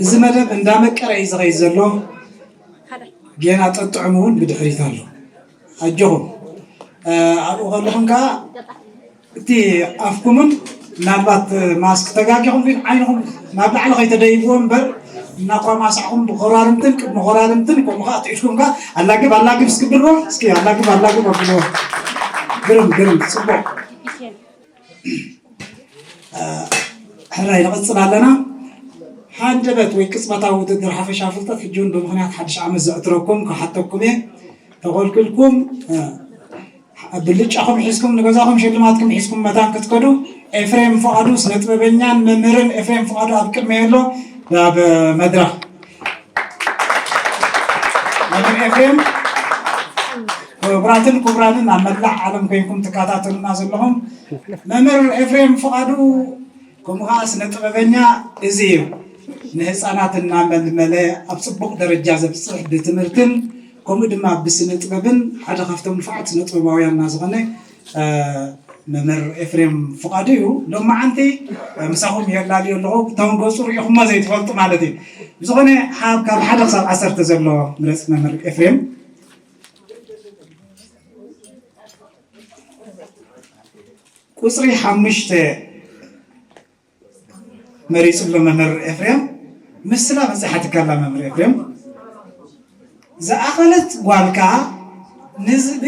እዚ መደብ እንዳመቀረ እዩ ዝኸይድ ዘሎ። ጌና ጠጥዑም እውን ብድሕሪት ኣሎ። ኣጆኹም። ኣብኡ ከለኹም ከዓ እቲ ኣፍኩምን ምናልባት ማስክ ተጋጊኹም ግን ዓይንኹም ናብ ላዕሊ ከይተደይብዎ እምበር እናኳማሳዕኹም ብኮራርምትን ቅድሚ ኮራርምትን ከምኡ ከዓ እቲ ኢድኩም ከዓ ኣላግብ ኣላግብ እስክብልዎ እስኪ ኣላግብ ኣላግብ ኣብልዎ። ግርም ግርም ጽቡቕ። ሕራይ ንቕጽል ኣለና። ሃንደበት ወይ ቅጽበታዊ ውድድር ሓፈሻ ፍልጠት ሕጂ እውን ብምኽንያት ሓድሽ ዓመት ዘዕትረኩም ክሓተኩም እየ። ተኾልኩልኩም ብልጫኹም ሒዝኩም ንገዛኹም ሽልማትኩም ሒዝኩም መታን ክትከዱ ኤፍሬም ፍቓዱ ስነ ጥበበኛን መምህርን ኤፍሬም ፍቓዱ ኣብ ቅድመይ ኣሎ ናብ መድረኽ። መምህር ኤፍሬም ክቡራትን ክቡራንን ኣብ መላእ ዓለም ኮይንኩም ትከታተሉና ዘለኹም መምህር ኤፍሬም ፍቓዱ ከምኡ ከዓ ስነ ጥበበኛ እዚ እዩ። ንህፃናት እናመልመለ ኣብ ፅቡቕ ደረጃ ዘብፅሕ ብትምህርትን ከምኡ ድማ ብስነ ጥበብን ሓደ ካብቶም ንፉዓት ስነ ጥበባውያንና ዝኾነ መምህር ኤፍሬም ፍቓዱ እዩ። ሎማዓንቲ ምሳኹም የላልዮ ኣለኹ። እቶም ገፁ ሪኢኹሞ ዘይትፈልጡ ማለት እዩ። ብዝኾነ ካብ ሓደ ክሳብ ዓሰርተ ዘሎ ምረፅ መምህር ኤፍሬም። ቁፅሪ ሓሙሽተ መሪፁ ኣሎ መምህር ኤፍሬም። ምስላ በፂሓትካ ኣላ መምህር ኤፍሬም። ዝኣኸለት ጓልካ ንዝቢ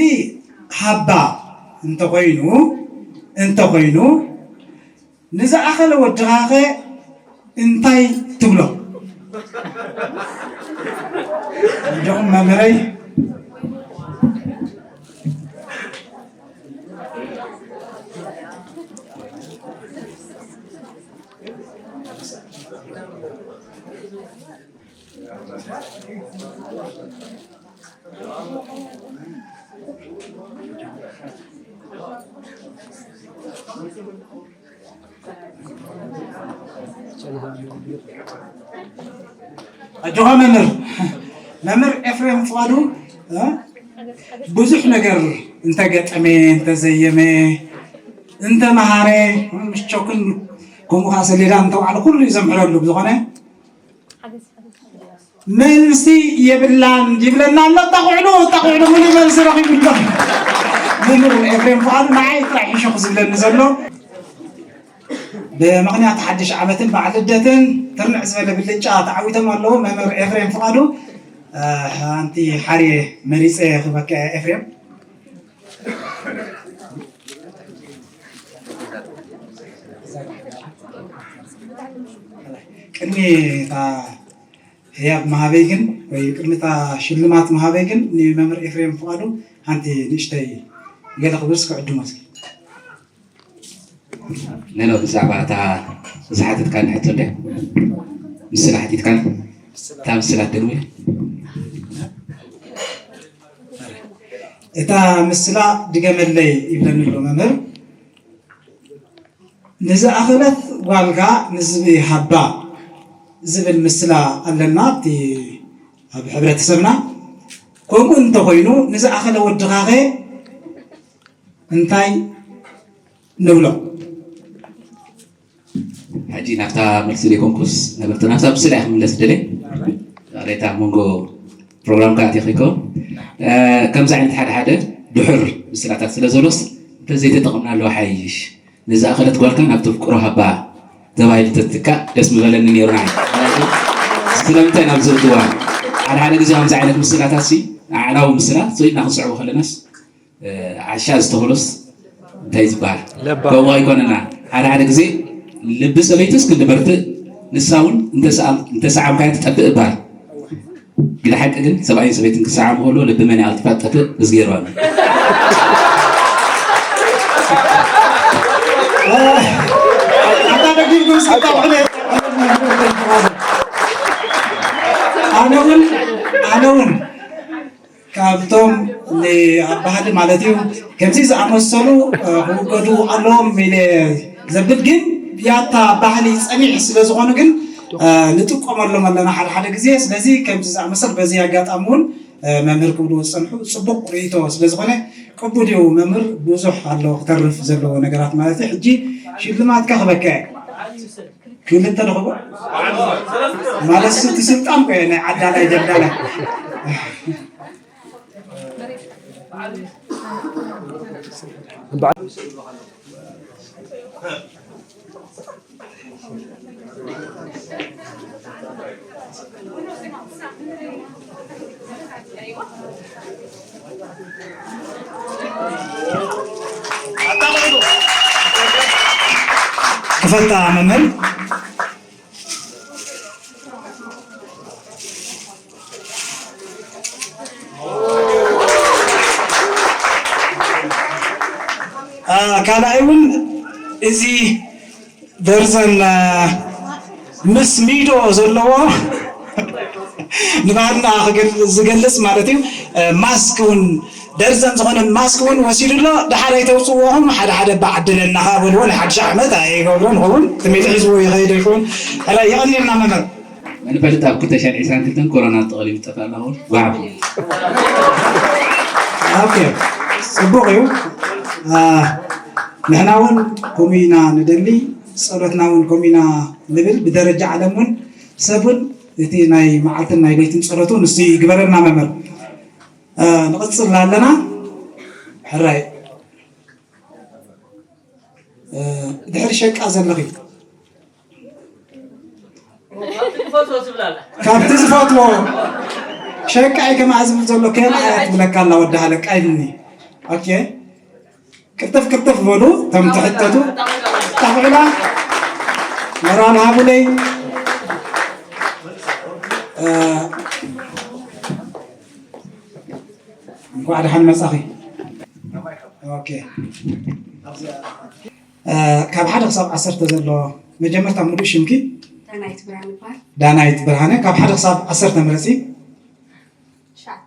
ሃባ እንተኾይኑ እንተኾይኑ ንዝኣኸለ ወድኻኸ እንታይ ትብሎ? ኣጆኹም መምህረይ። ኣጆኻ መምህር መምህር ኤፍሬም ፍቓዱ ብዙሕ ነገር እንተገጠመ እንተዘየመ እንተመሃረ ምሽ ቾክን ከምኡ ከዓ ሰሌዳ እንተባዕለ ኩሉ እዩ ዘምሕረሉ። ብዝኾነ መልሲ የብላን ይብለና ኣሎ። ኣጣቕዕሉ ኣጣቕዕሉ ሙሉእ መልሲ ረኺቡ ኣሎ። መምህር ኤፍሬም ፍቓዱ ንዓይ ጥራሕ ሕሹኽ ዝብለኒ ዘሎ። ብምኽንያት ሓድሽ ዓመትን በዓል ልደትን ትርንዕ ዝበለ ብልጫ ተዓዊቶም ኣለዉ። መምህር ኤፍሬም ፍቓዱ ሓንቲ ሓርየ መሪፀ ክበካ ኤፍሬም። ቅድሚ እታ ህያብ መሃበይ ግን ወይ ቅድሚ እታ ሽልማት መሃበይ ግን ንመምህር ኤፍሬም ፍቓዱ ሓንቲ ንእሽተይ ገለ ክብል እስኪ ዕድሞ እስኪ። ነሎ ብዛዕባ እታ ዝሓተትካኒ ሕቶ እንደ ምስላ ሓቲትካኒ እታ ምስላ ትደግሞ እታ ምስላ ድገመለይ ይብለኒ ኣሎ መምህር። ንዝኣኸለት ጓልካ ንዝቢ ሃባ ዝብል ምስላ ኣለና ኣብቲ ኣብ ሕብረተሰብና። ከምኡ እንተኾይኑ ንዝኣኸለ ወድኻኸ እንታይ ንብሎ? ሕጂ ናብታ መልሲ ዘይኮንኩስ ነበርቲ ናብታ ምስላ እየ ክምለስ ደለ ሬታ መንጎ ፕሮግራም ከኣ ተኺኮ ከምዚ ዓይነት ሓደ ሓደ ድሑር ምስላታት ስለ ዘሎስ እንተዘይተጠቕምናሉ ሓይሽ። ንዝኣኸለት ጓልካ ናብ ተፍቅሮ ሃባ ተባሂሉ ተትካእ ደስ ምበለኒ ነይሩ። ንዓይ ስለምንታይ ናብ ዝእትዋ ሓደ ሓደ ግዜ ከምዚ ዓይነት ምስላታት ሲ ኣዕናዊ ምስላት ስኢልና ክንስዕቦ ከለናስ ዓሻ ዝተኸሎስ እንታይ ዝበሃል ከምኡ ኣይኮነና። ሓደ ሓደ ግዜ ልቢ ሰበይትስ ክንዲ በርትእ ንሳ እውን እንተሰዓምካያ ትጠፍእ እባሃል። ግደ ሓቂ ግን ሰብኣይን ሰበይትን ክሰዓሙ ከሎ ልቢ መን ይኣልጥፋ ትጠፍእ እዝጌር ኣሎ። ኣታ ደጊምኩም ስልጣን ኣነ እውን ኣነ እውን ካብቶም ኣብ ባህሊ ማለት እዩ ከምዚ ዝኣመሰሉ ክውገዱ ኣለዎም ኢለ ዘብል ግን ያታ ባህሊ ፀኒሕ ስለ ዝኾኑ ግን ንጥቀመሎም ኣለና ሓደ ሓደ ግዜ። ስለዚ ከምዚ ዝኣመሰል በዚ ኣጋጣሚ እውን መምህር ክብልዎ ዝፀንሑ ፅቡቕ ርእይቶ ስለ ዝኾነ ቅቡል እዩ መምህር። ብዙሕ ኣሎ ክተርፍ ዘለዎ ነገራት ማለት እዩ። ሕጂ ሽልማትካ ክበካ እየ። ክልተ ንኽቦ ማለት እቲ ስልጣን ኮ ናይ ዓዳላይ ደላላይ ክፈታ መምህር። ካልኣይ እውን እዚ ደርዘን ምስ ሚዶ ዘለዎ ንባህልና ዝገልፅ ማለት እዩ። ማስክ እውን ደርዘን ዝኾነ ማስክ እውን ወሲዱ ኣሎ። ደሓር ኣይተውፅዎኹም ሓደ ሓደ በዓድለና ከዓ በልዎ። ንሓድሽ ዓመት ኣይገብሮን ኸውን ትሜሊ ሕዝቡ ይኸይዶ ይኸውን። ሕራይ የቐንየልና መምህር። መን ፈልጥ ኣብ ክልተ ሽሕን ዕስራን ክልተን ኮሮና ተቐሊሉ ጠፋ ኣለኹ። ዋው። ኦኬ፣ ጽቡቕ እዩ። ንሕና እውን ከምኡ ኢና ንደሊ፣ ጸሎትና እውን ከምኡ ኢና ንብል። ብደረጃ ዓለም እውን ሰብ እውን እቲ ናይ መዓልትን ናይ ለይትን ጸሎቱ ንሱ ይግበረልና መምህር። ንቕጽል ኣለና። ሕራይ ድሕሪ ሸቃ ዘለኺ ካብቲ ዝፈትዎ ሸቃይ ከማኣ ዝብል ዘሎ ከማኣ ትብለካ ኣላ ወዲ ሃለቃ ኢልኒ። ኦኬ፣ ቅልጥፍ ቅልጥፍ በሉ። ተም ትሕተቱ ጠቕዕላ መራል ሃቡለይ። እንኳዕ ደሓን መጻኺ። ኦኬ፣ ካብ ሓደ ክሳብ ዓሰርተ ዘሎ መጀመርታ ሙሉእ ሽምኪ? ዳናይት ብርሃን ይበሃል። ዳናይት ብርሃነ። ካብ ሓደ ክሳብ ዓሰርተ ምረጺ። ትሽዓተ።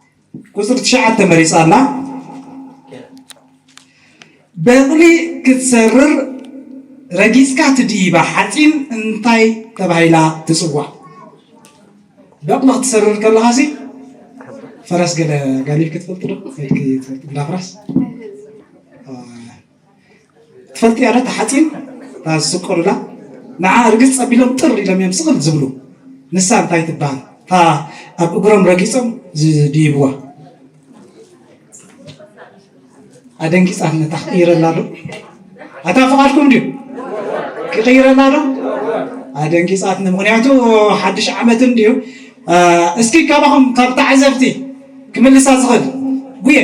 ቁጽሪ ትሽዓተ መሪጻ ኣላ። በቕሊ ክትሰርር ረጊጽካ ትድይባ ሓጺን እንታይ ተባሂላ ትጽዋዕ? በቕሊ ክትሰርር ከለኻሲ ፈረስ ገለ ጋሊብ ክትፈልጥ ዶ? ከይድኪ ትፈልጥ እንዳ ፍራስ? ትፈልጥያ ዶ? እታ ሓፂን እታ ዝስቆሩላ ንዓ ርግፅ ኣቢሎም ጥር ኢሎም እዮም ስቕል ዝብሉ። ንሳ እንታይ ትበሃል? እታ ኣብ እግሮም ረጊፆም ዝድይብዋ። ኣደንጊፃትና እታ ክቕይረላ ዶ? ኣታ ፍቓድኩም ድዩ? ክቕይረላ ዶ? ኣደንጊፃትና። ምኽንያቱ ሓድሽ ዓመት እንድዩ። እስኪ ካባኹም ካብ ተዓዘብቲ ክምልሳ ዝኽእል ጉየ።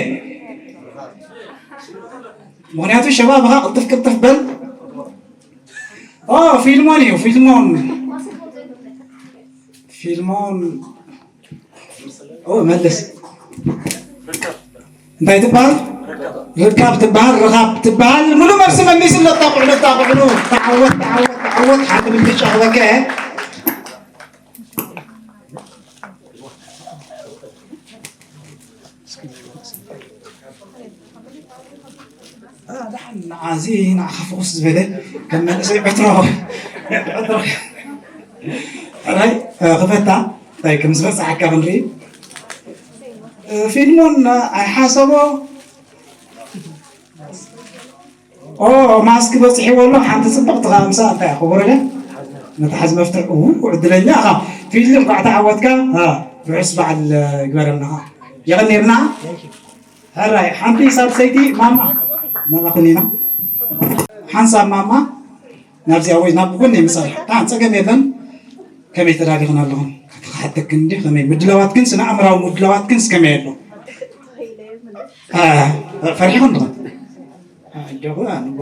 ምኽንያቱ ሸባብኻ ቅልጥፍ ቅልጥፍ በል። ኦ ፊልሞን እዩ ፊልሞን ፊልሞን ኦ መልስ እንታይ ትበሃል? ርካብ ትበሃል ርኻብ ትበሃል። ሙሉ መልሲ መሊሱ ኣሎ። ኣጣቕዕሉ ኣጣቕዕሉ። ተዓወት ተዓወት ተዓወት። ሓንቲ ብልጫ ክበከ ደሓን ንዓዚ ንዓኻ ፍኹስ ዝበለ ከም መንእሰይ ዕትሮ ዕትሮ ሕራይ ክፈታ እንታይ ከም ዝበፅሓካ ክንርኢ። ፊልሞን ኣይሓሰቦ ኦ ማስክ በፂሕዎ ኣሎ። ሓንቲ ፅብቕቲ ከዓ ምሳ እንታይ እያ ክቡር ኢለ መትሓዚ መፍትሕ ኡ ዕድለኛ ኢኻ። ፊልም ኳዕ ተዓወትካ። ርሑስ በዓል ይግበረልና ከዓ የቐኒልና። ሕራይ ሓንቲ ሳልሰይቲ ማማ ማማ ኩኒና ሓንሳብ ማማ ናብዚኣ ወይ ናብ ጎኒ ምፃ ታ ፀገም የለን። ከመይ ተዳሊኽን ኣለኹም? ክሓተክን እንዲ ከመይ ምድላዋትክን ስነ ኣእምራዊ ምድላዋትክንስ ከመይ ኣሎ? ፈሪሕኹም ዶ? ኣጆኹ ኣንዋ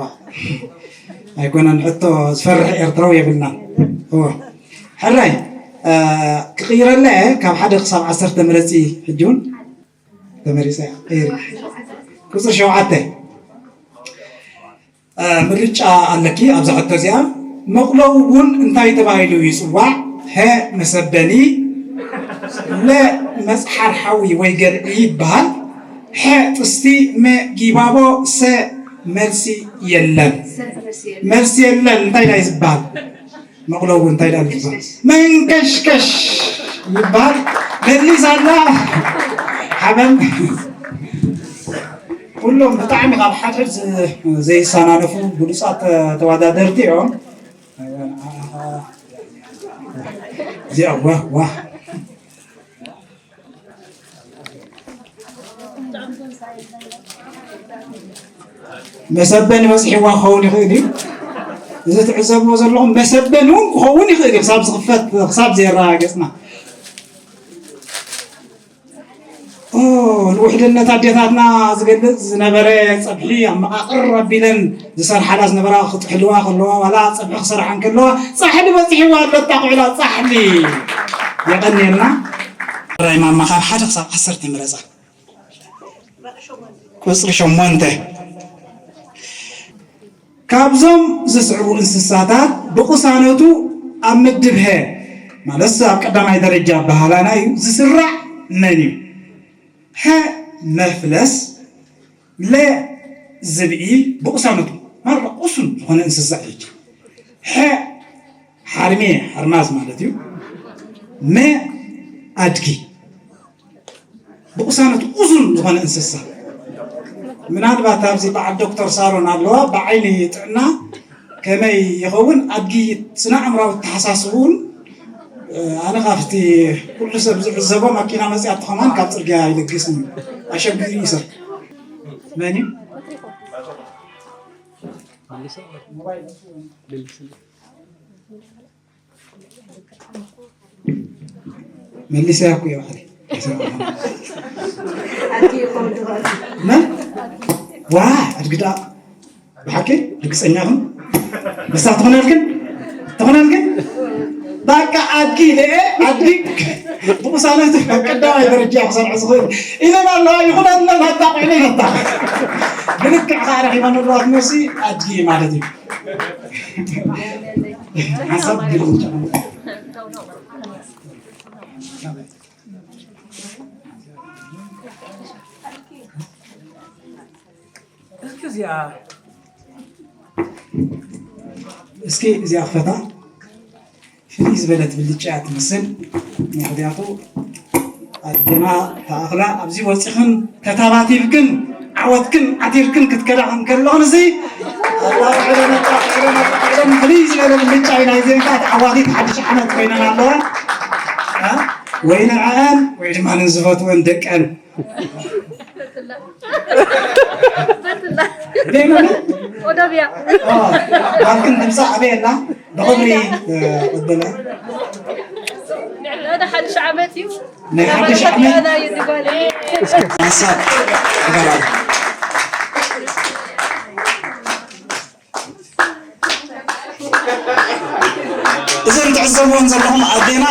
ኣይኮነን ሕቶ ዝፈርሕ ኤርትራዊ የብልና። እወ ሕራይ ክቕይረለ ካብ ሓደ ክሳብ ዓሰርተ ምረፂ ሕጂ እውን ተመሪፀ እየ። ቁፅሪ ሸውዓተ ምርጫ ኣለኪ ኣብዛ ሕቶ እዚኣ። መቕሎ እውን እንታይ ተባሂሉ ይፅዋዕ? ሀ መሰበኒ፣ ለ መፅሓር ሓዊ ወይ ገርዒ ይበሃል፣ ሐ ጥስቲ፣ መ ጊባቦ፣ ሰ መልሲ የለን። መልሲ የለን እንታይ ዳይ ዝበሃል? መቕሎ እውን እንታይ ዳል ይበሃል? መንከሽከሽ ይበሃል። መሊስ ኣላ ሓበን። ኩሎም ብጣዕሚ ካብ ሓድሕድ ዘይሰናነፉ ብሉፃት ተወዳደርቲ እዮም። እዚኣ ዋ ዋ መሰበኒ በፂሕዋ ክኸውን ይኽእል እዩ። እዚ ትዕዘብዎ ዘለኹም መሰበኒ እውን ክኸውን ይኽእል እዩ፣ ክሳብ ዝኽፈት፣ ክሳብ ዘየረጋገፅና። ኦ፣ ንውሕድነት ኣዴታትና ዝገልጽ ዝነበረ ጸብሒ ኣመቓቕር ኣቢለን ዝሰርሓላ ዝነበራ ክጥሕልዋ ከለዋ፣ ዋላ ጸብሒ ክሰርሓ እንከለዋ፣ ጻሕሊ በጺሕዋ ኣሎ፣ ኣጣቕዕላ ጻሕሊ። የቐንየልና። ራይ ማማ ካብ ሓደ ክሳብ ዓሰርተ ምረጻ። ቁጽሪ ሸሞንተ። ካብዞም ዝስዕቡ እንስሳታት ብቕሳነቱ ኣብ ምድብ ሀ፣ ማለት ኣብ ቀዳማይ ደረጃ ኣበሃህላና እዩ፣ ዝስራዕ መን እዩ? ሀ፣ መፍለስ፣ ለ፣ ዝብኢ፣ ብቕሳነቱ ማራ ቅሱን ዝኾነ እንስሳ እዩ። ሐ፣ ሓርሜ፣ ሓርማዝ ማለት እዩ። መ፣ ኣድጊ። ብቕሳነቱ ቅሱን ዝኾነ እንስሳ። ምናልባት ኣብዚ በዓል ዶክተር ሳሮን ኣለዋ፣ ብዓይኒ ጥዕና ከመይ ይኸውን? ኣድጊ ስነ ኣእምራዊ ተሓሳስብኡን፣ እ፣ ኣነ ካብቲ ኩሉ ሰብ ዝዕዘቦ፣ ማኪና መፅያ ተኸማን ካብ ፅርግያ ይልግስን እዩ። ኣሸጊሩ እዩ ሰብ። መን እዩ? መሊሰያ እኮ እየ ባዕለይ። መን? ዋ፣ ኣድግዳ ብሓቂ ርግፀኛ ኹን። ንሳ ትኾነልክን? ትኾነልክን? በቃ ኣድጊ ኢለ፣ ኣድጊ ብቕሳነት ቀዳማይ ደረጃ ክሰርዖ ዝኽእል ኢለን ኣለዋ። ይኹነለን፣ ኣጣቕዕለን ኣጣቕ። ብልክዕ ከዓ ረኺበን ኣለዋ ትመሲ ኣድጊ ማለት እዩ። ሓንሳብ ግልምጫ። እስኪ እዚኣ፣ እስኪ እዚኣ ክፈታ። ፍልይ ዝበለት ብልጫ እያ ትመስል። ምኽንያቱ ኣዴና ተኣኽላ ኣብዚ ወፂኽን ተታባቲብክን ዓወትክን ዓቲርክን ክትከዳ እንከለኽን እዚ ኣጣቕዕለን ኣጣቕዕለን ኣጣቕዕለን ፍልይ ዝበለ ብልጫ እዩ። ናይ ዜንካ ተዓዋቲት ሓድሽ ዓመት ኮይነን ኣለዋ። እ? ወይ ንዐኣን ወይ ድማ ንዝፈትወን ደቀን። ደይመን? ወደብያ። ኦ፣ ባርክን ድምፃ ኣበይ ኣላ? ብኽብሪ፣ እ፣ ቅበላ። ንዕለተ ሓድሽ ዓመት እዩ። ናይ ሓድሽ ዓመት። ናይ ጓል። ሓሳብ። እዘን ትዕዘብዎን ዘለኹም ኣዴና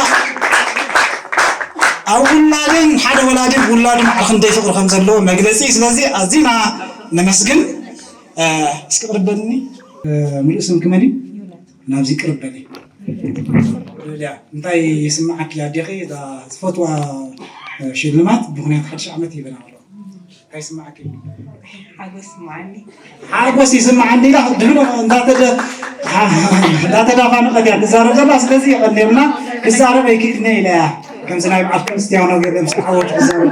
ኣብ ውላደን ሓደ ወላዲ ውላዱ ማዕረ ክንደይ ፍቕሪ ከም ዘለዎ መግለፂ እዩ። ስለዚ ኣዚና ነመስግን። እ፣ እስኪ ቅርበልኒ። እ፣ ምሉእ ስምኪ መን እዩ? ናብዚ ቅርብ በሊ። ሉልያ፣ እንታይ ይስምዓኪ ኣዴኺ? እዛ ዝፈትዋ፣ እ፣ ሽልማት ብምኽንያት ሓድሽ ዓመት ሂበና ኣሎ። እንታይ ይስምዓኪ? ሓጎስ ይስምዓኒ። ሓጎስ ይስምዓኒ ኢላ ድሕሪ እንዳተደ-፣ እንዳተዳፋነቐት እያ ትዛረብ ዘላ። ስለዚ የቐንየልና። ክዛረብ ኣይክእልን እየ ኢላ እያ። ከምዚ ናይ በዓል ክርስትያኖ ገለ ምስ ተዓወቱ ክዛረቡ።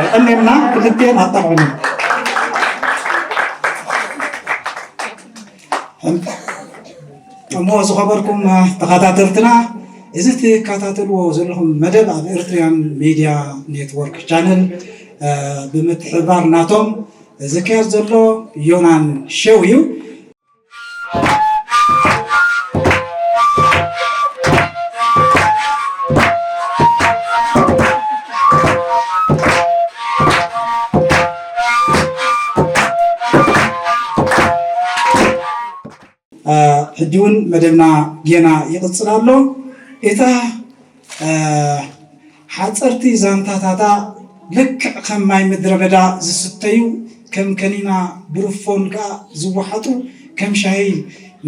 የቐንየልና። ክልቲኤን ኣጣቕዑኒ። እሞ ዝኸበርኩም ተኸታተልትና፣ እዚ ትከታተልዎ ዘለኹም መደብ ኣብ ኤርትሪያን ሜድያ ኔትወርክ ቻነል፣ እ፣ ብምትሕብባር ናቶም ዝካየድ ዘሎ ዮናን ሸው እዩ። እ፣ ሕጂ እውን መደብና ጌና ይቕጽል ኣሎ። እታ፣ እ፣ ሓጸርቲ ዛንታታታ ልክዕ ከም ማይ ምድረ በዳ ዝስተዩ፣ ከም ከኒና ብሩፎን ከኣ ዝወሓጡ፣ ከም ሻሂ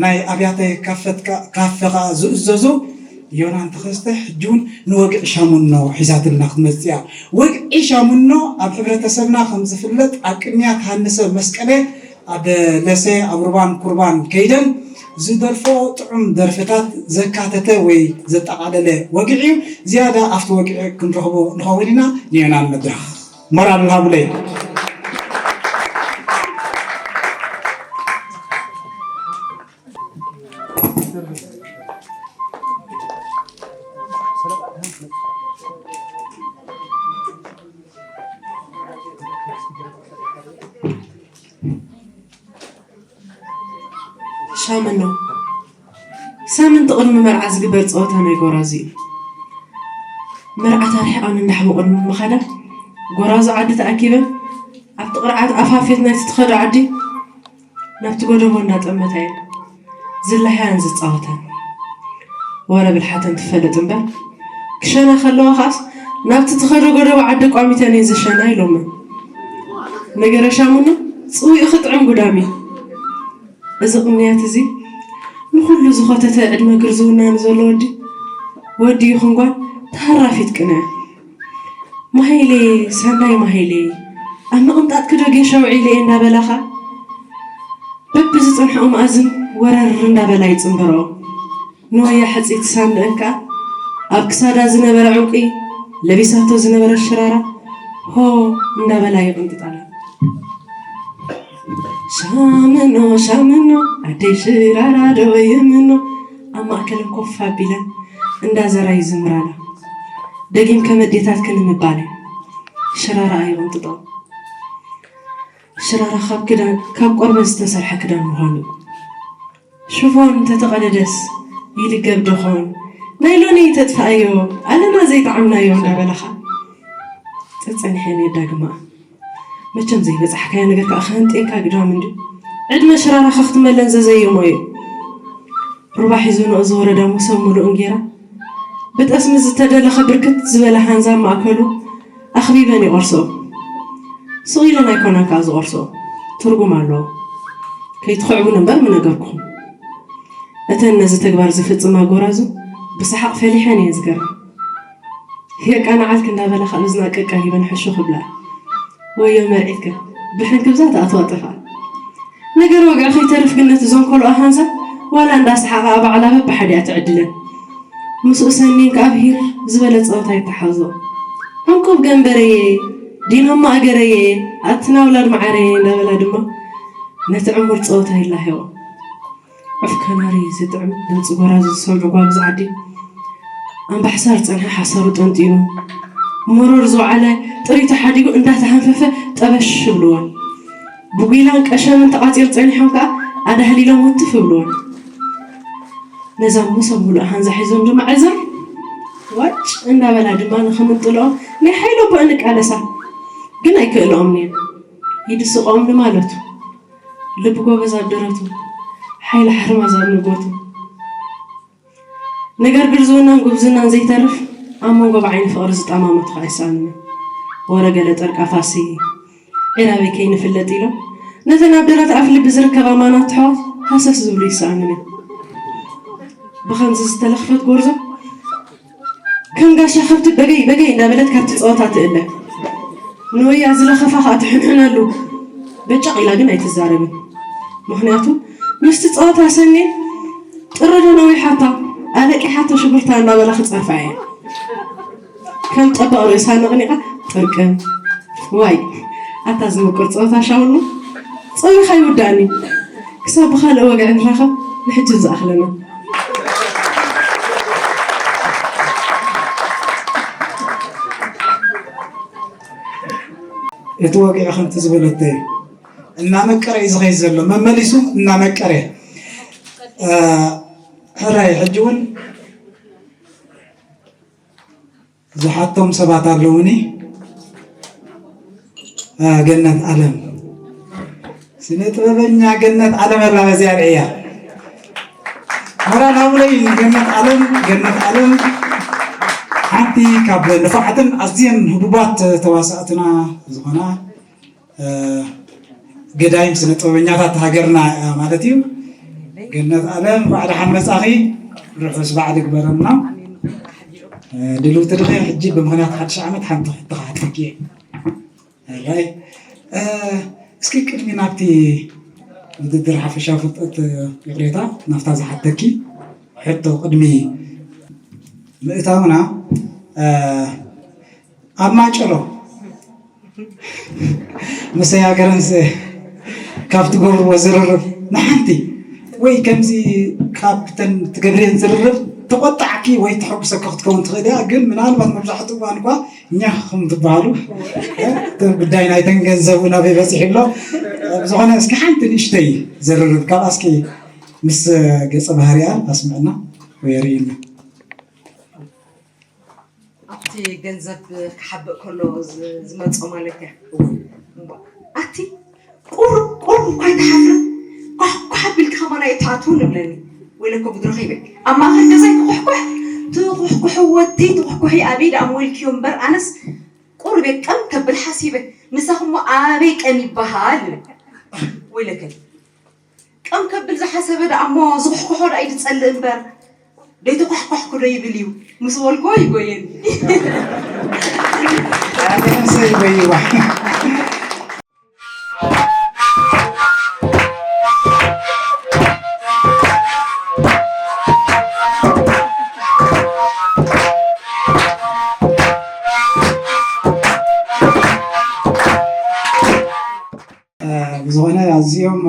ናይ ኣብያተ ካፈት ከ-፣ ካፈ ከኣ ዝእዘዙ፣ ዮናን ተኸስተ ሕጂ እውን ንወግዒ ሻሙኖ ሒዛትልና ክትመጽእ እያ። ወግዒ ሻሙኖ ኣብ ሕብረተሰብና ከም ዝፍለጥ ኣብ ቅድሚያ ተሃንሰ መስቀለ ኣብ ለሰ ኣብ ሩባን ኩርባን ከይደን ዝደርፎ ጥዑም ደርፍታት ዘካተተ ወይ ዘጠቓለለ ወግዒ እዩ። ዝያዳ ኣብቲ ወግዒ ክንረኽቦ ንኸውን ኢና። ንዮናን መድረኽ ሞራል ሃቡለይ። ሻምኖ፣ ሳምንቲ ቅድሚ መርዓ ዝግበር ጸወታ ናይ ጎራዙ እዩ። መርዓት ኣርሒቐን እንዳሕመቑ ቅድሚ ምኻዳ፣ ጎራዙ ዓዲ ተኣኪበን ኣብቲ ቅርዓት ኣፋፌት ናይቲ ትኸዶ ዓዲ ናብቲ ጎደቦ እንዳጠመታ እየን ዝላሃያን ዝጻወታን። ወረ ብልሓተን ትፈለጥ እምበር፣ ክሸና ከለዋ ኸኣስ ናብቲ ትኸዶ ጎደቦ ዓዲ ቋሚተን እየን ዝሸና ኢሎመን። ነገረ ሻምኖ ጽዊኡ ክጥዕም ጉዳም እዩ። እዚ ቅንያት እዚ ንኹሉ ዝኾተተ ዕድመ ግርዝውና ንዘሎ ወዲ፣ ወዲ ይኹን ጓል ተሃራፊት ቅነ። ማሂሌ፣ ሰናይ ማሂሌ፣ ኣብ ምቕንጣጥ ክዶ ጌሻ ውዒለ እየ እንዳበላኻ፣ በብዝጸንሕኦ መኣዝን ወረር እንዳበላ ይጽንበርኦ። ንወያ ሕጽይቲ ሳንደእን ከኣ ኣብ ክሳዳ ዝነበረ ዕንቁ፣ ለቢሳቶ ዝነበረ ሽራራ ሆ እንዳበላ ይቕንጥጣላ። ሻምኖ ሻምኖ ኣደይ ሽራራ ዶ የምኖ፣ ኣብ ማእከለን ኮፍ ኣቢለን እንዳዘራ ይዝምራላ። ደጊም ከም ኣዴታትክን ንምባል ሽራራ ኣይቕንጥጦ። ሽራራ ካብ ክዳን፣ ካብ ቆርበት ዝተሰርሐ ክዳን ምዃኑ። ሽፎን እንተተቐደደስ ይልገብ ደኾን? ናይሎን ተጥፍኣዮ ኣለና ዘይጠዓምናዮ እንዳበላኻ ጸጸኒሐን የዳግማ። መቸም ዘይበጻሕካዮ ነገር ከኣ ክህንጤካ ግዳም እንድዩ። ዕድመ ሽራራኻ ክትመለን ዘዘየሞ እዩ። ሩባ ሒዙ ንእዚ ወረዳ ሙሰብ ሙሉእ እንጌራ ብጠስሚ ዝተደለኸ ብርክት ዝበለ ሃንዛ ኣብ ማእከሉ ኣኽቢበን ይቖርስኦ። ስቕ ኢለን ኣይኮናን ከኣ ዝቖርስኦ፣ ትርጉም ኣለዎ። ከይትኽዕቡን እምበር ምነገርኩኹም። እተን ነዚ ተግባር ዝፍጽማ ጎራዙ ብሰሓቕ ፈሊሐን እየን ዝገርም። የቃንዓልኪ እንዳበላ ካብ እዝና ቀቃሊበን ሕሹኽ ይብላ። ወዮ መርዒትከ ብሕንክብዛ ትኣትዋ ጠፍኣ። ነገር ወግዒ ከይተርፍ ግን ነቲ ዘንኮልኦ ሃንዛ ዋላ እንዳሰሓቓ ባዕላ በብሓዲኣ ትዕድለን። ምስኡ ሰኒን ከኣ ብሂር ዝበለ ጸወታ ይተሓዞ። ዕንቁብ ገንበረየ፣ ዲኖማ ኣገረየ፣ ኣትና ውላድ መዓረየ እንዳበላ ድማ ነቲ ዕሙር ጸወታ ይላህዮ። ዑፍ ከናሪ ዝጥዕም ድምፂ ጎራዙ ዝሰምዑ ጓብዝ ዓዲ፣ ኣምባሕሳር ፀንሐ ሓሳሩ ጠንጢኑ፣ መሮር ዝወዓለ ጥሪቱ ሓዲጉ እንዳተሃንፈፈ ጠበሽ ይብልዎን። ብጒላን ቀሸምን ተቓፂሩ ፀኒሖም ከዓ ኣዳህሊሎም ውትፍ ይብልዎን። ነዛ ሙሰ ሙሉእ ሃንዛ ሒዞም ድማ ዕዘር ዋጭ እንዳበላ ድማ ንኽምንጥልኦ ናይ ሓይሊ ኣቦ እንቃለሳ። ግን ኣይክእልኦምን እየን። ይድስቆም ንማለቱ። ልቢ ጎበዝ ኣብ ደረቱ፣ ሓይሊ ሓርማዝ ኣብ ንጎቱ። ነገር ግርዝውናን ጉብዝናን ዘይተርፍ፣ ኣብ መንጎ ብዓይኒ ፍቕሪ ዝጠማመቱ ከዓ ኣይሰኣኑን። ወረ ገለ ጠርቃፋሲ፣ ዒራበይ ከይንፍለጥ ኢሎም፣ ነተን ኣብ ደረት ኣፍ ልቢ ዝርከባ ማናት ኣሕዋት ሃሰስ ዝብሉ ይሰኣኑን እዮም። ብኸምዚ ዝተለኽፈት ጎርዞ፣ ከም ጋሻ ከብቲ በገይ በገይ እንዳበለት ካብቲ ጸወታ ትእለ። ንወያ ዝለኸፋ ከኣ ትሕንሕነሉ። በጫቕ ኢላ ግን ኣይትዛረብን። ምኽንያቱ ምስቲ ጸወታ ሰኔን ጥሪ ዶ ነዊሓታ፣ ኣለቂሓቶ ሽጉርታ እንዳበላ ክጸርፋ እየ። ከም ጠበቕ ርእሳ ነቕኒቓ ጥርቅም። ዋይ፣ ኣታ ዝምቁር ጸወታ ሻውሉ፣ ጸዊኻ ይውዳእኒ። ክሳብ ብኻልእ ወግዒ ንራኸብ፣ ንሕጂ ዝኣኽለና። እቲ ወግዒ ከምቲ ዝበለቶ እዩ። እናመቀረ እዩ ዝኸይድ ዘሎ። መመሊሱ እናመቀረ። እ፣ ሕራይ፣ ሕጂ እውን ዝሓቶም ሰባት ኣለውኒ። እ፣ ገነት ኣለም፣ ስነ ጥበበኛ ገነት ኣለም ኣላ፣ በዚኣ ርእያ። ሞራል ሃቡለይ ንገነት ኣለም። ገነት ኣለም ሓንቲ ካብ ንፉዓትን ኣዝየን ህቡባት ተዋሳእትና ዝኾና፣ እ፣ ገዳይም ስነ ጥበበኛታት ሃገርና እያ ማለት እዩ። ገነት ኣለም፣ እንኳዕ ደሓን መጻኺ። ርሑስ በዓል ይግበረልና። እ፣ ድልውቲ ድኺ? ሕጂ ብምኽንያት ሓድሽ ዓመት ሓንቲ ሕቶ ክሓተኪ እየ። ሕራይ፣ እ፣ እስኪ ቅድሚ ናብቲ ውድድር ሓፈሻዊ ፍልጠት፣ ይቕሬታ፣ ናብታ ዝሓተኪ ሕቶ ቅድሚ ምእታውና፣ እ፣ ኣብ ማጨሎ ምስ ኣያገረንስ ካብ ትገብርዎ ዝርርብ ንሓንቲ ወይ ከምዚ ካብተን ትገብርየን ዝርርብ ተቆጣዕኪ ወይ ተሐጉሰኪ ክትከውን ትኽእል እያ። ግን ምናልባት መብዛሕትኡ እዋን እኳ ኛኽ ከም ትበሃሉ፣ እ፣ እቲ ጉዳይ ናይተን ገንዘቡ ናበይ በፂሑ ኣሎ። ብዝኾነ እስኪ ሓንቲ ንእሽተይ ዝርርብ ካብኣ እስኪ ምስ ገፀ ባህሪኣ ኣስምዕና ወይ ኣርእይና። ኣብቲ ገንዘብ ክሓብእ ከሎ ዝ-፣ ዝመጾ ማለት እያ። እምቧ፣ ኣቲ ቁሩብ ቁሩብ እኳ ኣይትሓፍርን? ኳሕ ኳሕ ኣቢልኪ ከማን ኣይትኣትውን እብለኒ። ወይለኮ ብድረኸ ይብል። ኣብ ማእከል ገዛይ ትኹሕኩሕ፣ ትኹሕኩሕዎ፣ እተይ ትኹሕኩሒ ኣበይ ደኣ ሞልክዮ እምበር፣ ኣነስ ቁሩብ እየ ቀም ከብል ሓሲበ። ንሳኹም እሞ ኣበይ ቀም ይበሃል? ወይለከ። ቀም ከብል ዝሓሰበ ደኣ እሞ ዝኹሕኩሖ ደኣ እዩ ዝጸልእ እምበር፣ ደይተኳሕኳሕኩ ዶ ይብል እዩ ምስ በልክዎ ይጎየኒ። ኣነሰ ይጎይዋ። ብዝኾነ ኣዝዮም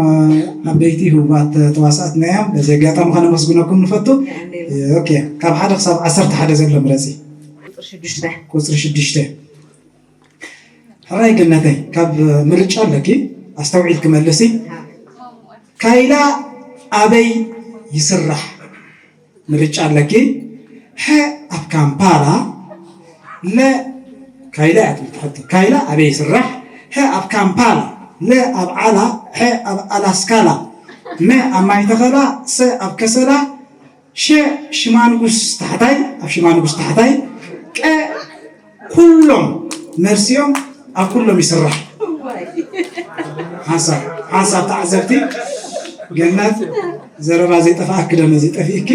ዓበይቲ ህቡባት ተዋሳእትና እዮም። በዚ ኣጋጣሚ ከነመስግነኩም ንፈቱ። ኦኬ፣ ካብ ሓደ ክሳብ ዓሰርተ ሓደ ዘሎ ምረፂ። ቁፅሪ ሽዱሽተ። ቁፅሪ ሽዱሽተ። ሕራይ ገነተይ፣ ካብ ምርጫ ኣለኪ፣ ኣስተውዒልኪ መልሲ። ካይላ ኣበይ ይስራሕ? ምርጫ ኣለኪ። ሐ ኣብ ካምፓላ፣ ለ ካይላ እያ ትብል ትሕቲ። ካይላ ኣበይ ይስራሕ? ሐ ኣብ ካምፓላ፣ ለ ኣብ ዓላ፣ ሐ ኣብ ኣላስካላ፣ መ ኣብ ማይ ተኸላ፣ ሰ ኣብ ከሰላ፣ ሸ ሽማንጉስ ታሕታይ፣ ኣብ ሽማንጉስ ታሕታይ፣ ቀ ኩሎም መልሲኦም ኣብ ኩሎም ይስራሕ። ሓንሳብ፣ ሓንሳብ ተዓዘብቲ፣ ገነት ዘረባ ዘይጠፍኣኪ ደመ ዘይጠፍእኪ።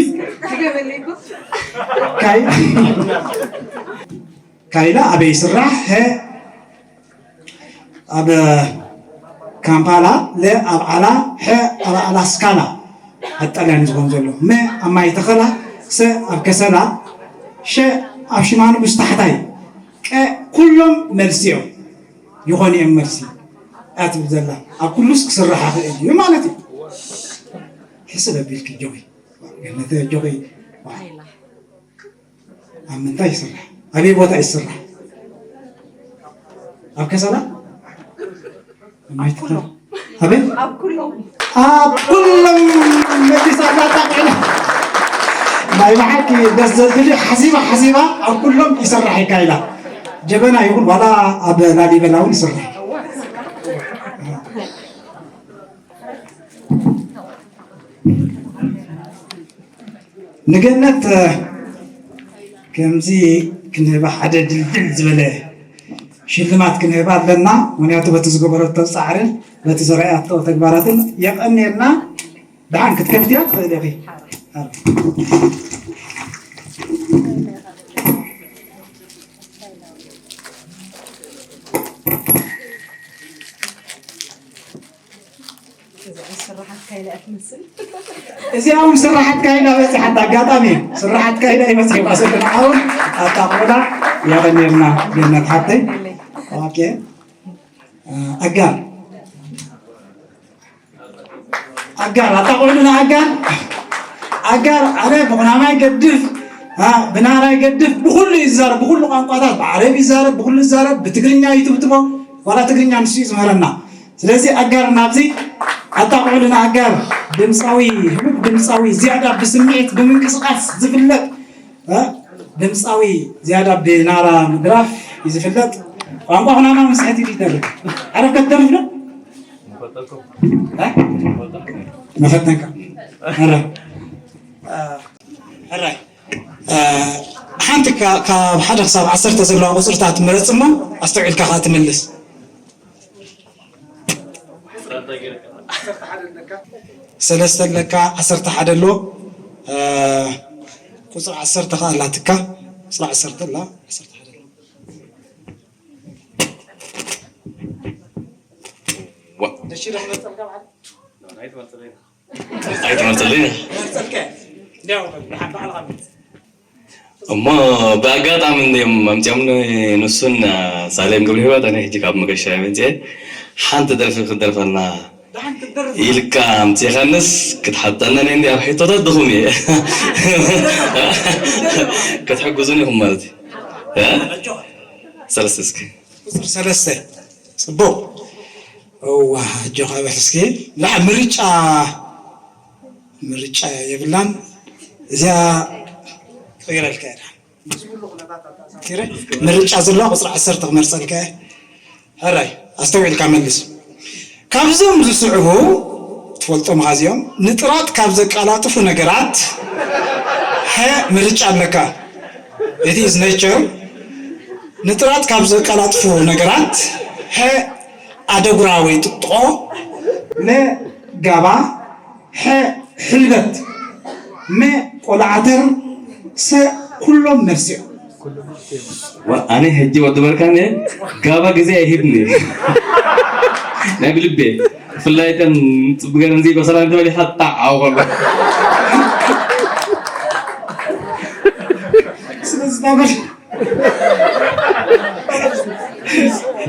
ካይ-፣ ካይላ ኣበይ ይስራሕ? ሀ ኣብ ካምፓላ፣ ለ ኣብ ዓላ፣ ሐ ኣብ ኣላስካላ፣ ኣብ ጣልያን ዝኸውን ዘሎ፣ መ ኣብ ማይ ተኸላ፣ ሰ ኣብ ከሰላ፣ ሸ ኣብ ሽማንጉስ ታሕታይ፣ ቀ ኩሎም መልሲ እዮም። ይኾን እዮም መልሲ እያ ትብል ዘላ። ኣብ ኩሉስ ክስራሕ ይኽእል እዩ ማለት እዩ። ሕስብ ኣቢልኪ ጆኺ። ገነተ ጆኺ። ኣብ ምንታይ ይስራሕ? ኣበይ ቦታ ይስራሕ? ኣብ ከሰላ? ኣብ ማይ ተኸላ? ኣበይ? ኣብ ኩሎም። ኣብ ኩሎም መሊሳ እንዳጣቕዕላ። ናይ ብሓቂ ደስ ዘብል እዩ። ሓሲባ ሓሲባ ኣብ ኩሎም ይስራሕ ኢልካ ኢላ። ጀበና ይኹን ዋላ ኣብ ላሊበላ እውን ይስራሕ። ንገነት፣ እ፣ ከምዚ ክንህባ ሓደ ድልድል ዝበለ ሽልማት ክንህባ ኣለና። ምኽንያቱ በቲ ዝገበረቶ ጻዕርን በቲ ዘርኣያቶ ተግባራትን የቐንየልና። ደሓን ክትከፍትያ ትኽእሊ ኢኺ። እዚኣ እውን ስራሓት ካይላ እያ ትመስል። እዚኣ እውን ስራሓት ካይላ በፂሓታ። ኣጋጣሚ ስራሓት ካይላ ይበፅሕ ይባሰልና። ኣሁን ኣጣቆላ የቐንየልና ገነት ሓብተይ። ኦኬ። ኣጋር ኣጋር ኣጣቆሉና ኣጋር ኣጋር ኣነ ብቁናማይ ገድፍ አ፣ ብናራይ ገድፍ ብኩሉ ይዛረብ፣ ብኩሉ ቋንቋታት፣ ብዓረብ ይዛረብ፣ ብኩሉ ይዛረብ፣ ብትግርኛ ይትብትቦ፣ ዋላ ትግርኛ ንሱ እዩ ዝምህረና። ስለዚ ኣጋር ናብዚ ኣጣቕዑልና። ኣጋር ድምፃዊ፣ ህቡብ ድምፃዊ ዝያዳ ብስምዒት ብምንቅስቃስ ዝፍለጥ፣ እ፣ ድምፃዊ ዝያዳ ብናራ ምድራፍ እዩ ዝፍለጥ። ቋንቋ ኩናማ ምስሕት እዩ ይደርፍ። ዓረፍ ከትደርፍ ዶ? እ? መፈተንካ። ሕራይ። እ፣ ሕራይ። እ፣ ሓንቲ ካ-፣ ካብ ሓደ ክሳብ ዓሰርተ ዘለዋ ቁፅርታት ምረፅ እሞ ኣስተውዒልካ ከዓ ትምልስ። ሰለስተ ኣለካ፣ ዓሰርተ ሓደ ኣሎ። እ፣ ቁፅሪ ዓሰርተ ከዓ ኣላትካ። ቁፅሪ ዓሰርተ ኣላ፣ ዓሰርተ ሓደ ኣሎ። ዋ። ደሺ ዶ ክመርፀልካ ማለት? ኣይትመርፀለይ። መርፀልካ። እንዲያው ባዕልኻ ምርፅ። እሞ ብኣጋጣሚ እንዲዮም ኣምፂኦም ንሱን ሳሌም ገብረ ህይወት፣ ኣነ ሕጂ ካብ መገሻ እየ መፅኤ። ሓንቲ ደርፊ ክትደርፈልና ኢልካ ኣምፂኻንስ ክትሓተና ናይ እንዲ ኣብ ሕቶታት ድኹም እየ። ክትሕግዙን ኢኹም ማለት እዩ። እ? ሰለስተ እስኪ። ቁፅሪ ሰለስተ። ፅቡቅ። እዋ፣ ኣጆኻ በል እስኪ። ላ፣ ምርጫ፣ ምርጫ የብላን። እዚኣ ክቕይረልካ እየ። ምርጫ ዘለዋ ቁፅሪ ዓሰርተ ክመርፀልካ እየ። ሕራይ ኣስተውዒልካ መልስ። ካብዞም ዝስዕቡ ትፈልጦም ኢኻ እዚኦም፣ ንጥራት ካብ ዘቀላጥፉ ነገራት፣ ሐ፣ ምርጫ ኣለካ። It is nature። ንጥራት ካብ ዘቀላጥፉ ነገራት፣ ሐ፣ ኣደጉራ ወይ ጥጥቖ፣ ለ፣ ጋባ፣ ሐ፣ ሕልበት፣ መ፣ ቆልዓተር፣ ሰ፣ ኩሎም ነፍሲኦም። ዋ፣ ኣነ ሕጂ ወዲ በርካነ ጋባ ግዜ ኣይሂብኒ። ናይ ብልቤ ብፍላይ እተን ጽቡቅ ገረን ዘይበሰላ እንተበሊሓ ጣዕ ኣውቀሎ። ስለዚ ታበል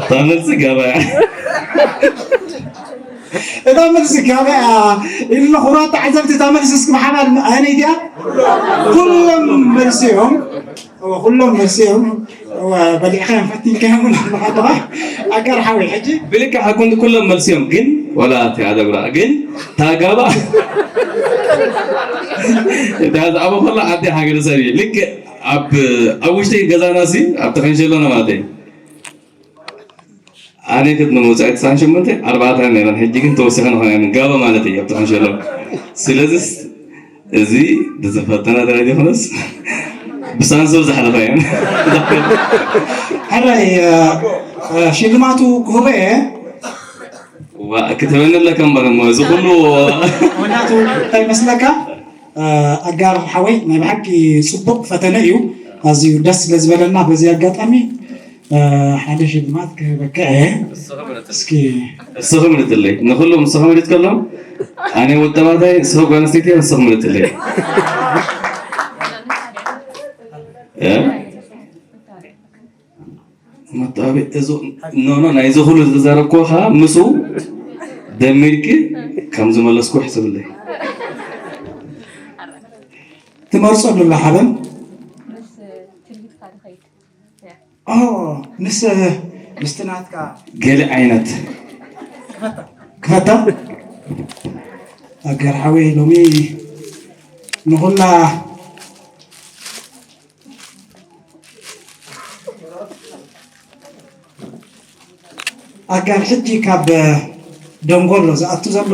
ታመልሲ ጋባ እያ። እታ መልሲ ጋባ እያ ኢሉ ንኽቡራት ተዓዘብቲ፣ እታ መልሲ እስኪ ብሓባር ኣየነይቲ እያ? ኩሎም መልሲ እዮም። እወ፣ ኩሎም መልሲ እዮም። እወ፣ በሊዕካዮም ፈቲንካዮም እውን ኣለኻ ኣለኻ። ኣጋር ሓወይ፣ ሕጂ ብልክዕ ሓቁ እንዲ ኩሎም መልሲ እዮም፣ ግን ዋላ እቲ ኣደጉራ፣ ግን ታጋባ እታ ዝኣበ ከሎ ዓዲ ሓገደ ሰብ እዩ። ልክዕ ኣብ፣ ኣብ ውሽጢ ገዛና ሲ፣ ኣብ ተኸንሸሎና ማለት እዩ። ኣነ ክትነ መውፅኣይ ትስዓን ሸሞንተ ኣርባዕተ ነይረን፣ ሕጂ ግን ተወሲኸን ኾይነን ጋባ ማለት እዩ ኣብቲ ኸንሸሎ። ስለዚስ እዚ ብዝፈተና ተረዲ ይኹንስ ብሳንሱር ዝሓለፋ እየን። ሕራይ፣ እ፣ ሽልማቱ ክህቦ እየ። ዋ፣ ክትህበኒ ኣለካ እምበር እሞ እዚ ኩሉ። ምኽንያቱ እንታይ ይመስለካ? እ፣ ኣጋር ሓወይ ናይ ብሓቂ ጽቡቕ ፈተነ እዩ። ኣዝዩ ደስ ስለ ዝበለና በዚ ኣጋጣሚ፣ እ፣ ሓደ ሽልማት ክህበካ እየ። እስኺ እስኺ ምርጥለይ። ንኹሎም እስኺ ምርጥ ከሎም፣ ኣነ ወጣባታይ፣ እስኺ ጓል ኣንስተይቲ፣ እስኺ ምርጥለይ። እ? መጣበቂ እዞ፣ ኖ፣ ኖ፣ ናይዚ ኩሉ ዝተዛረብኩኻ ምስኡ ደሚርኪ ከም ዝመለስኩ ሕሰብለይ። ትመርጾ ዶ ሓበን? ምስ ትልሂትካ ዝኸይድ። ኦ፣ ምስ፣ ምስቲ ናትካ ገለ ዓይነት ክፈታ። ኣገር ሓወይ ሎሚ ንኹላ ኣጋር ሕጂ ካብ ደንጎሎ ዝኣቱ ዘሎ፣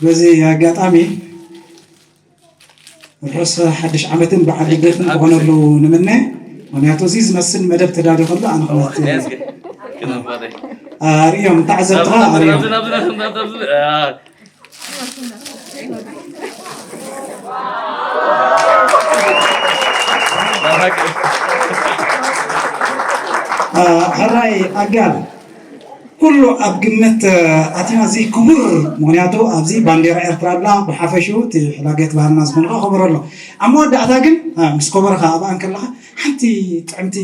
በዚ ኣጋጣሚ ርሑስ ሓድሽ ዓመትን በዓል ልደትን ክኾነሉ ንምነ። ምኽንያቱ እዚ ዝመስል መደብ ተዳልዩ ከሎ ኣነ ክመት ኣርእዮም፣ ተዓዘብትኻ ኣርእዮም። ሕራይ ኣጋር ኩሉ ኣብ ግምት ኣቲና፣ እዚ ክቡር፣ ምኽንያቱ ኣብዚ ባንዴራ ኤርትራ ኣላ፣ ብሓፈሽኡ እቲ ሕላገት ባህልና ዝኾነ ከኣ ከበሮ ኣሎ። ኣብ መወዳእታ ግን፣ ኣ፣ ምስ ከበሮኻ ኣብኣ እንከለኻ ሓንቲ ጥዕምቲ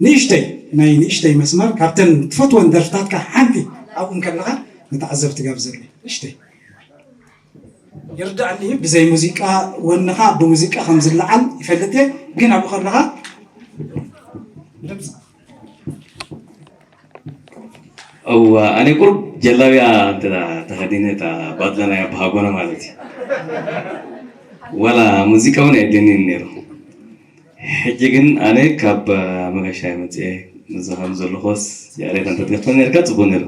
ንእሽተይ፣ ናይ ንእሽተይ መስመር ካብተን ትፈትወን ደርፍታትካ ሓንቲ ኣብኡ እንከለኻ ንተዓዘብቲ ጋብዘለይ። ንእሽተይ። ይርዳእኒ፣ ብዘይ ሙዚቃ ወንኻ ብሙዚቃ ከም ዝለዓል ይፈልጥ እየ፣ ግን ኣብኡ ከለኻ ድምፂ። እዋ፣ ኣነ ቁሩብ ጀላብያ እንተ ተኸዲነ፣ እታ ባድላ ናይ ኣባሃጎና ማለት እዩ። ዋላ ሙዚቃ እውን ኣየድልየንን ነይሩ። ሕጂ ግን ኣነ ካብ መገሻ እየ መፅኤ፣ ነዚ ከም ዘለኹስ ያሬት እንተትገጥመኒ ነርካ ፅቡቅ ነይሩ።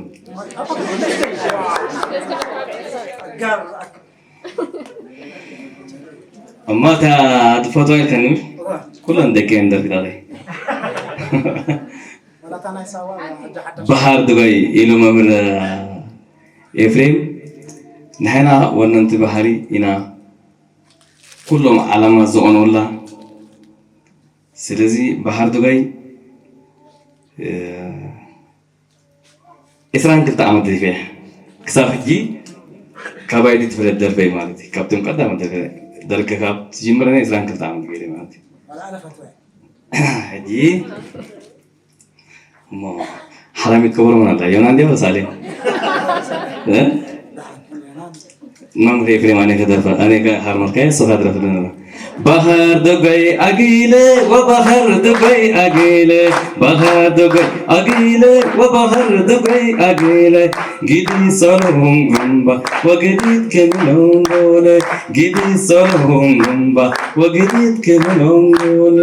እሞ እታ ትፈትዋ ኢልካኒ፣ ኩለን ደቂ እየን ደርፊታተይ። በሃር ዱጋይ ኢሉ መምህር ኤፍሬም፣ ንሕና ወነንቲ ባህሪ ኢና፣ ኩሎም ዓላማ ዝቐነውላ። ስለዚ በሃር ዱጋይ፣ እ፣ ዕስራን ክልተ ዓመት ደሪፈ እየ። ክሳብ ሕጂ ካባይ ድዩ ትፍለጥ ደርፈይ ማለት እዩ። ካብቶም ቀዳሞት ደርፈ-፣ ደርፊ ካብ ትጅምር እኔ ዕስራን ክልተ ዓመት ገይረ ማለት እዩ። ሕጂ እሞ ሓራሚት ከበሮ ምን ኣላ? ዮና እንዲያ ወሳሌ? እ? መምህር ኤፍሬም ኣነ ከደርፈ ኣነ ከ ሃርመልካየ ስኻ ድረፍልና። ባህር ደጎይ ኣጊለ ወባህር ደጎይ ኣጊለ ባህር ደጎይ ኣጊለ ወባህር ደጎይ ኣጊለ ጊዲ ሰሎም ጉምባ ወገዲት ከሚሎም ጎለ ጊዲ ሰሎም ጉምባ ወገዲት ከሚሎም ጎለ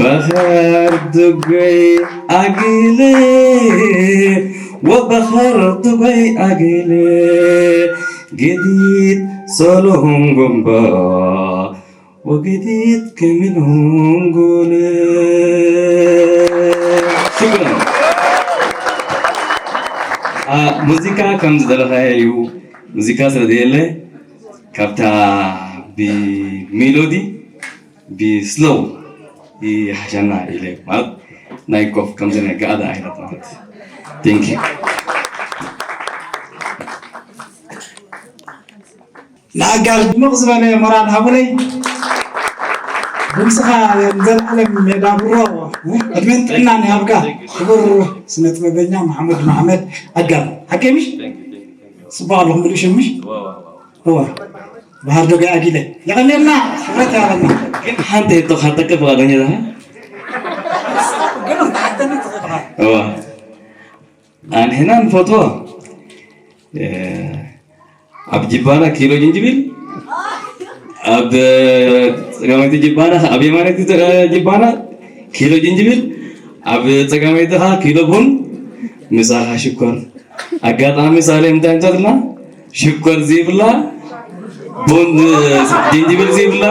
ባህር ደጎይ ኣጊለ ወባህር ደጎይ ኣጊለ ገዲት ሰሎም ጉምባ ወገዲት ከሚሎም ጎለ። ሽኩራን። ሙዚቃ ከም ዝደለኻዮ እዩ። ሙዚቃ ስለ ዘየለ ካብታ ብሜሎዲ ብስሎው ይሓሸና ኢለ ማለት ናይ ኮፍ ከምዚ ናይ ገኣዳ ዓይነት ማለት። Thank you። ንኣጋር ድምቕ ዝበለ ሞራል ሃቡለይ። ድምፅኻ ንዘለኣለም የዳብሮ። ዕድመን ጥዕናን ይሃብካ ክቡር ስነ ጥበበኛ መሓሙድ መሓመድ ኣጋር። ሓቀይ ምሽ? ፅቡቕ ኣለኹም ብልኡ ሽምሽ? እወ። ባህር ዶ ገኣ ጊለ የቐኔልና ክብረት ያበልና። ግን ሓንቲ ሕቶ ካተከ ፍቓደኛ ዲኻ? እወ። ኣንሕና ንፈትዎ ኣብ ጅባና ኪሎ ጅንጅብል ኣብ ጸጋመይቲ ጅባና ኣብ የማነይቲ ጅባና ኪሎ ጅንጅብል ኣብ ጸጋመይቲ ኸዓ ኪሎ ቡን ምሳኻ ሽኮር ኣጋጣሚ ሳሌም እንታይ ምጻትና ሽኮር ዘይብላ ቡን ጅንጅብል ዘይብላ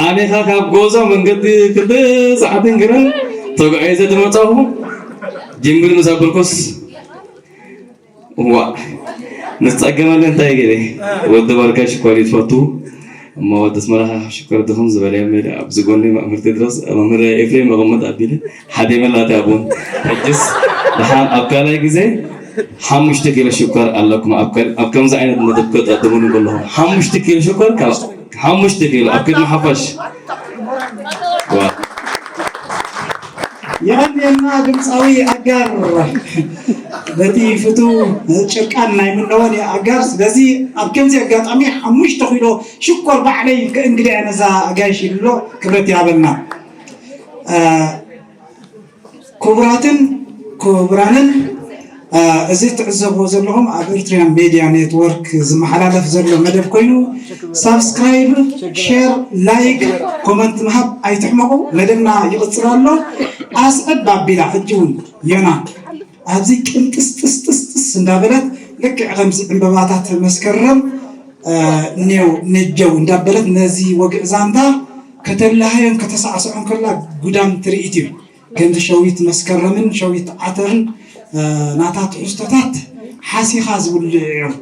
ኣነ ኸዓ ካብ ጎዞ መንገዲ ክልተ ሰዓትን ገለን ተጓዒዘ ዝመጻኹ ጅንብል ምስ ኣበልኩስ ዋእ ንጸገመሉ እንታይ ገለ ወዲ ባርካ ሽኮር እዩ ትፈቱ እሞ ወዲ ኣስመራ ኸዓ ሽኮር ድኽም ዝበለ እዮም ኢለ ኣብዚ ጎኒ መምህር ቴድሮስ መምህር ኤፍሬም መቐመጥ ኣቢለ ሓደ መላተ ኣቦን ሕጅስ ደሓን ኣብ ካልኣይ ግዜ ሓሙሽተ ኪሎ ሽኮር ኣለኩም ኣብ ከምዚ ዓይነት መደብ ከጠጥሙኒ ከለኹም ሓሙሽተ ኪሎ ሽኮር ካብ ሓሙሽተ ኪሎ ኣብ ቅድሚ ሓፋሽ የቐንየልና ድምፃዊ ኣጋር በቲ ፍቱ ጭርቃን ናይ ምነወን ኣጋር ስለዚ ኣብ ከምዚ ኣጋጣሚ ሓሙሽተ ኪሎ ሽኮር ባዕለይ ከእንግዳ እየ ነዛ ኣጋይሽ ኢሉ ኣሎ ክብረት ይሃበልና ክቡራትን ክቡራንን እዚ ትዕዘብዎ ዘለኹም ኣብ ኤርትሪያን ሜድያ ኔትወርክ ዝመሓላለፍ ዘሎ መደብ ኮይኑ ሳብስክራይብ ሸር ላይክ ኮመንት ምሃብ ኣይትሕመቑ መደብና ይቕፅል ኣሎ ኣስዕብ ኣቢላ ሕጂ እውን ዮና ኣብዚ ቅንጥስጥስጥስጥስ እንዳበለት ልክዕ ከምዚ ዕምበባታት መስከረም ኔው ነጀው እንዳበለት ነዚ ወግዒ ዛንታ ከተላሃዮን ከተሳዕስዖን ከላ ጉዳም ትርኢት እዩ። ከምዚ ሸዊት መስከረምን ሸዊት ዓተርን ናታ ትሕዝቶታት ሓሲኻ ዝብልዑ እዮም።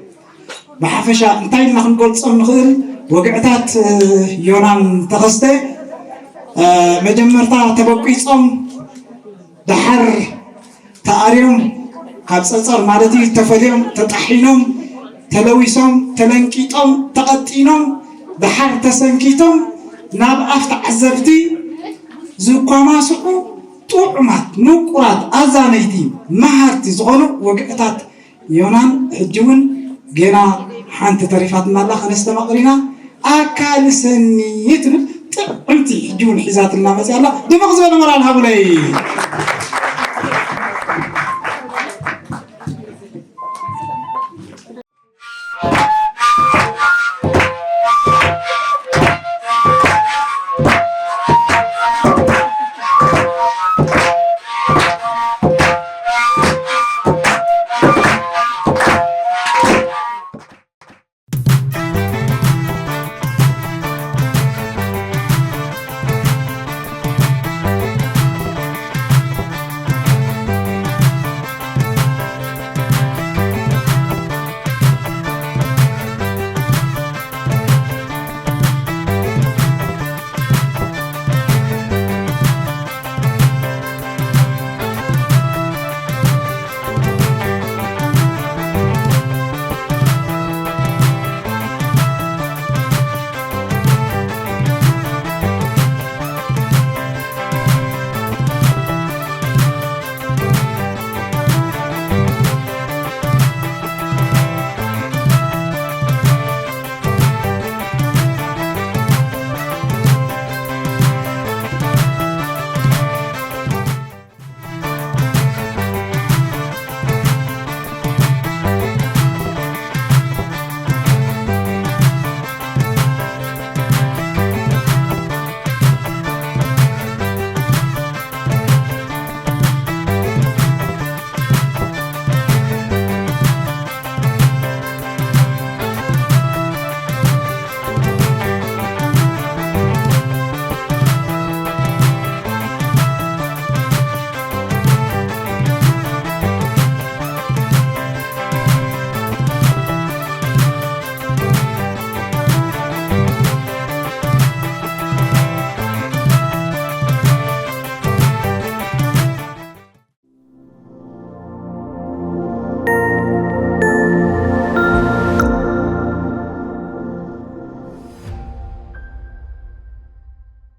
ብሓፈሻ እንታይ ኢልና ክንገልጾም ንኽእል ወግዕታት ዮናን ተኸስተ መጀመርታ ተበቂጾም ደሓር ተኣርዮም ካብ ጸጸር ማለት እዩ ተፈልዮም ተጣሒኖም ተለዊሶም ተለንቂጦም ተቐጢኖም ደሓር ተሰንኪቶም ናብ ኣፍ ተዓዘብቲ ዝኳማስዑ ጥዑማት ምቁራት ኣዛነይቲ መሃርቲ ዝኾኑ ወግዕታት ዮናን ሕጂ እውን ጌና ሓንቲ ተሪፋትና ኣላ ከነስተማቕር ኢና ኣካልሰኒ ትብል ጥዕምቲ ሕጂ እውን ሒዛትልና መፅያ ኣላ ድምቕ ዝበለ ሞራል ሃቡለይ